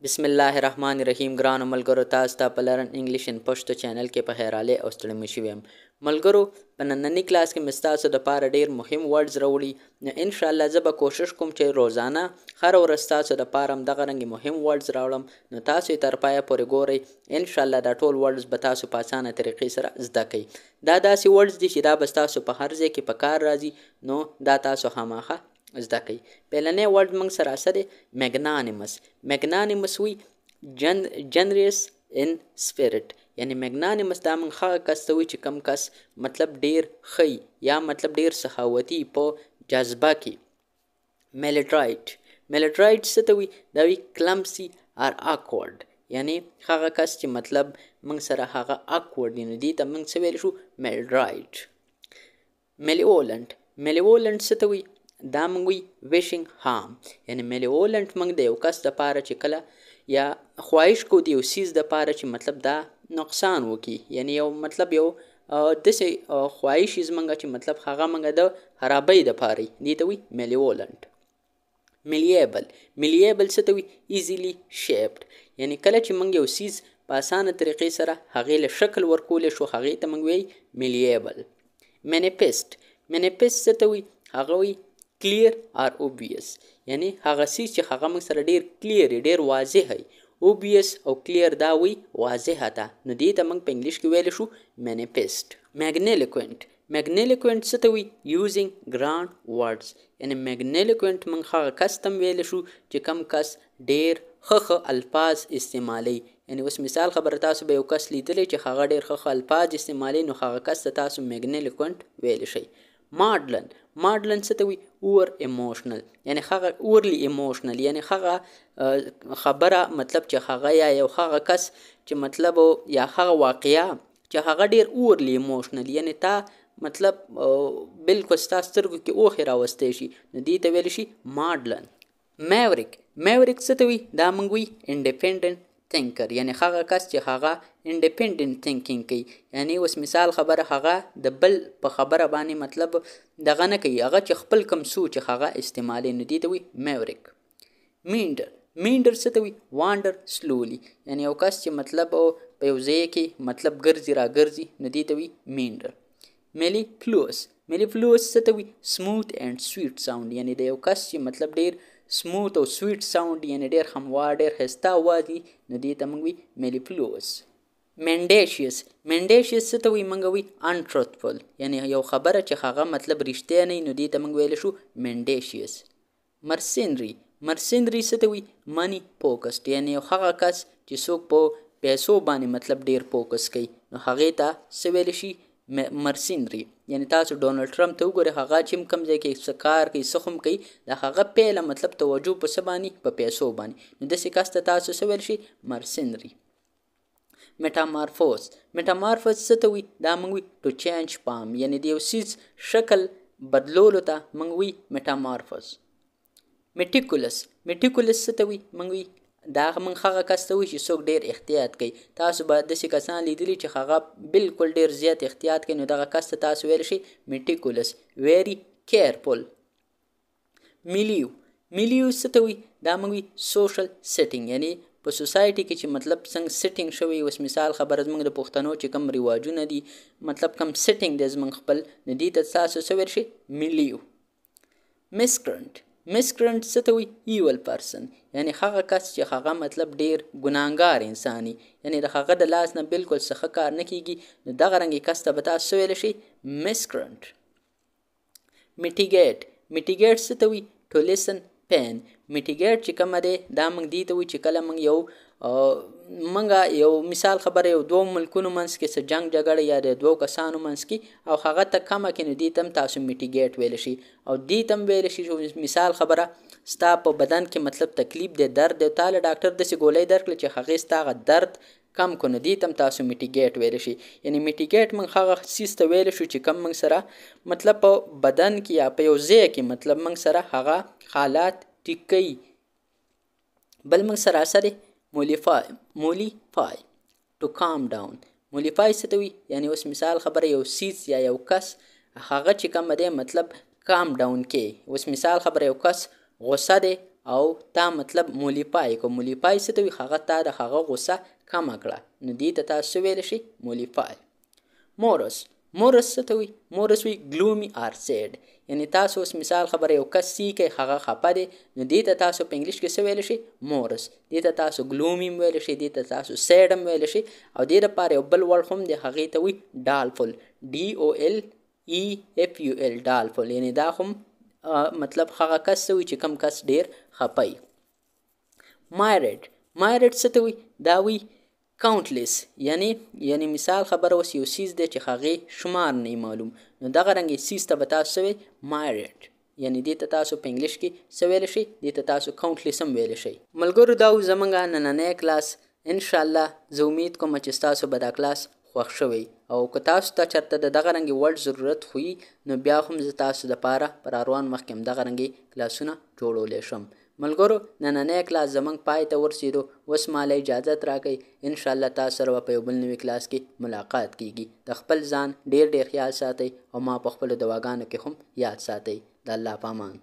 بسم الله الرحمن الرحیم. ګرانو ملګرو، تاسو ته په Learn English in Pashto channel کې په خیراله او ستړي مشي ویم. ملګرو، په ننني کلاس کې مې ستاسو دپاره ډېر مهم words راوړي، نو انشاءالله زه به کوشش کوم چې روزانه هره ورځ ستاسو دپاره همدغه رنګ مهم words راوړم، نو تاسو یې تر پایه پورې ګورئ. انشاءالله دا ټول words به تاسو په اسانه طریقې سره زده کړئ. دا داسې words دي چې دا به ستاسو په هر ځای کې په کار راځي، نو دا تاسو خامخا زده کړئ. پیلنی word موږ سره څه دی؟ Magnanimous. Magnanimous وی generous in spirit، یعنی magnanimous دا موږ هغه کس ته وایي چې کوم کس مطلب ډیر ښه یا مطلب ډیر سخاوتي په جذبه کې. Maladroit. Maladroit څه ته وایي؟ دا وایي clumsy or awkward، یعنی هغه کس چې مطلب موږ سره هغه awkward دی، نو دې ته موږ څه ویلی شو؟ Maladroit. Malevolent. Malevolent څه ته وایي؟ دا موږ وایي wishing harm، یعنی malevolent موږ د یو کس دپاره چې کله یا خواهش کو د یو څیز دپاره چې مطلب دا نقصان وکړي، یعنی یو مطلب یو داسې خواهش یې زموږ چې مطلب هغه موږ د خرابۍ دپاره وي، دې ته وایي malevolent. Malleable. Malleable څه ته وایي؟ Easily shaped، یعنی کله چې موږ یو څیز په اسانه طریقې سره هغې له شکل ورکولی شو، هغې ته موږ وایي malleable. Manifest. Manifest څه ته وایي؟ هغه وایي clear or obvious، یعنی هغه څیز چې هغه موږ سره ډیر clear، ډیر واضح وي. Obvious او clear دا وایي واضحه ده، نو دې ته موږ په انګلیش کې ویلی شو manifest. Magniloquent. Magniloquent څه ته وایي؟ Using grand words، یعنی magniloquent موږ هغه کس ته هم ویلی شو چې کوم کس ډیر ښه ښه الفاظ استعمالوي. یعنی اوس مثال خبره، تاسو به یو کس لیدلی چې هغه ډیر ښه ښه الفاظ استعمالوي، نو هغه کس ته تاسو magniloquent ویلی شئ. Maudlin. Maudlin څه ته وایي؟ Over emotional، یعنی هغه overly emotional، یعنی هغه خبره مطلب چې هغه یا یو هغه کس چې مطلب یا هغه واقعه چې هغه ډیر overly emotional، یعنی تا مطلب بالکل ستا سترګو کې اوښې راوستی شي، نو دې ته ویلی شي maudlin. Maverick. Maverick څه ته وایي؟ دا موږ وایي independent thinker، یعنی هغه کس چې هغه independent thinking کوي، یعنی اوس مثال خبره هغه د بل په خبره باندې مطلب دغه نه کوي، هغه چې خپل کوم سوچ هغه استعمالوي، نو دې ته وایي maverick. Meander. Meander څه ته وایي؟ Wander slowly، یعنی یو کس چې مطلب په یو ځای کې مطلب ګرځي راګرځي، نو دې ته وایي meander. Mellifluous. Mellifluous څه ته وایي؟ Smooth and sweet sound، یعنی د یو کس چې مطلب ډیر smooth او sweet sound، یعنی ډیر هموار ډیر ښایسته اواز وي، نو دې ته موږ وایي mellifluous. Mendacious. Mendacious څه ته وایي؟ موږ وایي untruthful، یعنی یو خبره چې هغه مطلب رښتیا نه وي، نو دې ته موږ ویلی شو mendacious. Mercenary. Mercenary څه ته وایي؟ Money focused، یعنی یو هغه کس چې څوک په پیسو باندې مطلب ډیر focus کوي، نو هغې ته څه ویلی شي؟ Mercenary. یعنی تاسو ډونالډ ټرمپ ته وګورئ، هغه چې کوم ځای کې څه کار کوي څه هم کوي، د هغه پیله مطلب توجه په څه باندې؟ په پیسو باندې، نو داسې کس ته تاسو څه ویل شي؟ Mercenary. Metamorphose. Metamorphose څه ته وایي؟ دا موږ وایي to change form، یعنی د یو څیز شکل بدلولو ته موږ وایي metamorphose. Meticulous. Meticulous څه ته وایي؟ موږ وایي دا موږ هغه کس ته وایي چې څوک ډیر احتیاط کوي. تاسو به داسې کسان لیدلي چې هغه بالکل ډیر زیات احتیاط کوي، نو دغه کس ته تاسو ویلی شئ meticulous، very careful. Milieu. Milieu څه ته وایي؟ دا موږ وایي social setting، یعنی په society کې چې مطلب څنګه setting شوی. اوس مثال خبره زموږ د پښتنو چې کوم رواجونه دي، مطلب کوم setting دی زموږ خپل، نو دې ته تاسو څه ویل شئ؟ Milieu. Miscreant. Miscreant څه ته وایي؟ Evil person، یعنی هغه کس چې هغه مطلب ډیر ګناهګار انسان وي، یعنی د هغه د لاس نه بالکل څه ښه کار نه کیږي، نو دغه رنګې کس ته به تاسو څه ویلی شئ؟ Miscreant. Mitigate. Mitigate څه ته وایي؟ To lessen pain. Mitigate چې کومه دی دا موږ دې ته وایي چې کله موږ یو موږ یو مثال خبره یو دوو ملکونو منځ کې څه جنګ جګړه یا د دوو کسانو منځ کې او هغه ته کمه کړي، نو دې ته هم تاسو mitigate ویلی شئ. او دې ته هم ویلی شئ چې مثال خبره ستا په بدن کې مطلب تکلیف دی، درد دی، تا له ډاکټر داسې ګولۍ درکړه چې هغې ستا هغه درد کم کړو، نو دې ته هم تاسو mitigate ویلی شئ. یعنی mitigate موږ هغه څیز ته ویلی شو چې کوم موږ سره مطلب په بدن کې یا په یو ځای کې مطلب موږ سره هغه حالات ټیک کوي. بل موږ سره څه دی؟ Mollify. Mollify to calm down. Mollify څه ته وایي؟ یعنی اوس مثال خبره یو څیز یا یو کس هغه چې کوم دی مطلب calm down کې. اوس مثال خبره یو کس غوسه دی او تا مطلب mollify کو. Mollify څه ته وي؟ هغه تا د هغه غوسه کمه کړه، نو دې ته تاسو څه ویلی شئ؟ Mollify. Morose. Morose څه ته وي؟ Morose وي gloomy or sad، یعنی تاسو اوس مثال خبره یو کس سی کوي، هغه خپه دی، نو دې ته تاسو په انګلیش کې څه ویلی شئ؟ Morose. دې ته تاسو gloomy هم ویلی شئ، دې ته تاسو sad هم ویلی شئ. او دې لپاره یو بل word هم دی، هغې ته وي doleful، D O L E F U L، doleful، یعنی دا هم مطلب هغه کس ته وي چې کم کس ډیر خپه وي. Myriad. Myriad څه ته وي؟ دا وي countless، یعنی مثال خبره اوس یو څیز دی چې هغې شمار نه معلوم، نو دغه رنګ څیز ته به تاسو څه وایئ؟ Myriad. یعنی دې ته تاسو په انګلیش کې څه ویلی شئ؟ دې ته تاسو countless هم ویلی شئ. ملګرو دا و زمونږ نننی کلاس. انشاءالله زه امید کوم چې ستاسو به دا کلاس خوښ شوی، او که تاسو ته چېرته د دغه رنګ word ضرورت وي نو بیا هم زه تاسو دپاره په روان وخت کې هم دغه رنګ کلاسونه جوړولی شم. ملګرو نننی کلاس زمونږ پای ته ورسېدو، اوس ما له اجازت راکړئ. انشاءالله تاسو سره به په یو بل نوي کلاس کې ملاقات کیږي. د خپل ځان ډېر ډېر خیال ساتئ او ما په خپلو دواګانو کې هم یاد ساتئ. د الله په امان.